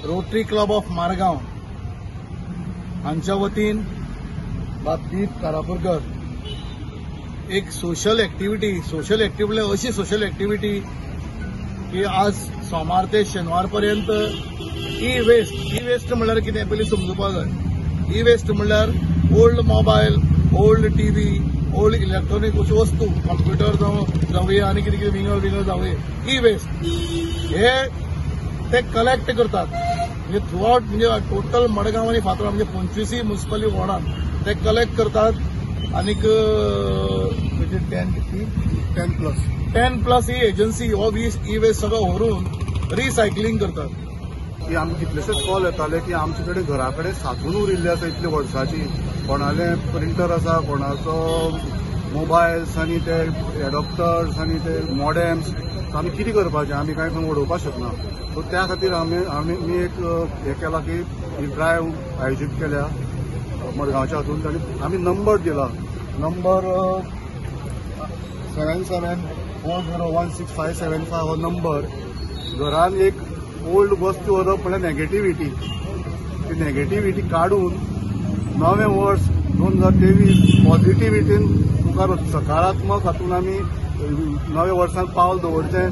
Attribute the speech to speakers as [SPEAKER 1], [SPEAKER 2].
[SPEAKER 1] Rotary club of Margao हांच्या वतीन बाब दीप कारापूरकर एक सोशल एक्टिविटी, सोशल एक्टिविटी, अशी सोशल एक्टिविटी की आज सोमार ते शेनवार पर्यंत ई वेस्ट, ई वेस्ट म्हणल्यार कितें पयलीं समजुपाक जाय. ई वेस्ट म्हणल्यार old mobile, old TV, old electronic अश्यो वस्तू, कंप्युटर जावं जावया आनी कितें कितें विंगड विंगड जावया, ई वेस्ट हे ते कलेक्ट करतात. म्हणजे थ्रू आउट, म्हणजे टोटल मडगांव आनी फातोर्डा, म्हणजे 25 म्युन्सिपल वॉर्डान ते कलेक्ट करतात. आनीक म्हणजे 10
[SPEAKER 2] 10+.
[SPEAKER 1] 10+ ही एजन्सी हो वीस ई वेस्ट सगळो व्हरून रिसायकलिंग करतात.
[SPEAKER 2] की आमकां कितलेशेच कॉल येताले की आमचे कडेन घरा कडेन सांचून उरिल्ले आसा इतले वर्साची, कोणाले प्रिंटर आसा, कोणाचो मोबायल्स आनी ते एडॉप्टर्स आनी ते मॉडेम्स, आमी कितें करपाचें? आमी कांय खंय उडोवपाक शकना. सो त्या खातीर आमी एक हें केलां की ही ड्रायव्ह आयोजीत केल्या मडगांवच्या हातून आनी आमी नंबर दिला, नंबर 7740016575. हो नंबर घरान एक ओल्ड वस्तू व्हरप म्हणल्यार नेगेटिव्हिटी, ती नेगेटिव्हिटी काडून नवें वर्स 2023 पॉझिटिव्हिटीन मुखार, सकारात्मक हातून आमी नव्या वर्सांत पावल दवरचें.